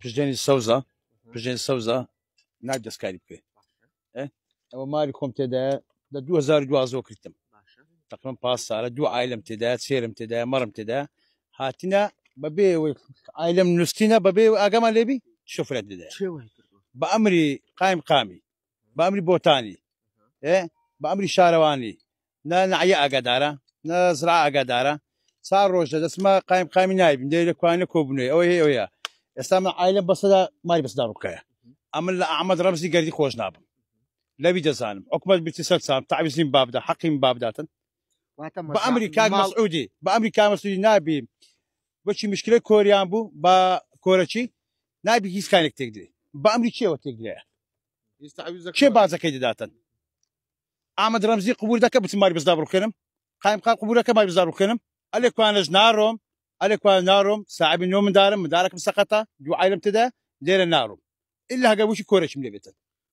پشتێنی سەوزە، پشتێنی سەوزە ناب دەستکاری بکەی. ئەوە ماری خۆم تێدایە لە 2012 کردم، تقریبا پاس ساڵە. دوو عایلم تێدایە، چێرم تێدایە، مەڕم تێدایە. هاتینە بەبێ ئەوەی عایلم نووسینە، بەبێ ئاگامان لێبی شۆفرەت دەدایە بە ئەمری قایم قامی، بە ئەمری بۆتانی، بە ئەمری شارەوانی. نە نعیە ئاگادارە، نە زرا ئاگادارە. چار ڕۆژە دەچمە قایم قامی نایبین، دەی لە کوانە کۆبوونەوەی ئەوەی هەیە ئەوەیە. ئێستا من عایلم بەسەدا ماری بەسەدا ڕووکایە. ئەمن لە ئەحمەد ڕەمزی گەردی خۆش نابم، لەوی دەزانم حکومەت بیتی سەر چام تعویزیم بابدا، حەقیم بابداتن بە ئەمری کاک مەسعودی، بە ئەمری کاک مەسعودی نابیم. بۆچی مشکلەی کۆریان بوو بە کۆرەچی نابی هیچ کانێک تێک درێ. بە ئەمری کێوە تێک درێ؟ کێ باجەکەی دەداتن؟ ئامەد ڕەمزی قبول دەکە بچم ماری بەسدا بڕوخێنم؟ قایمقام قبولەکە ماری بەسدا بڕوخێنم؟ ئەلێ کوانەش ناڕۆم، ئەلێ کوان ناڕۆم. ساعبی نۆ مندارم، مندارەکەم سەقەتە، دوو عایلم تێدا، لێرە ناڕۆم ئللا هەگەر وشی کۆرەچم لێ بێتن.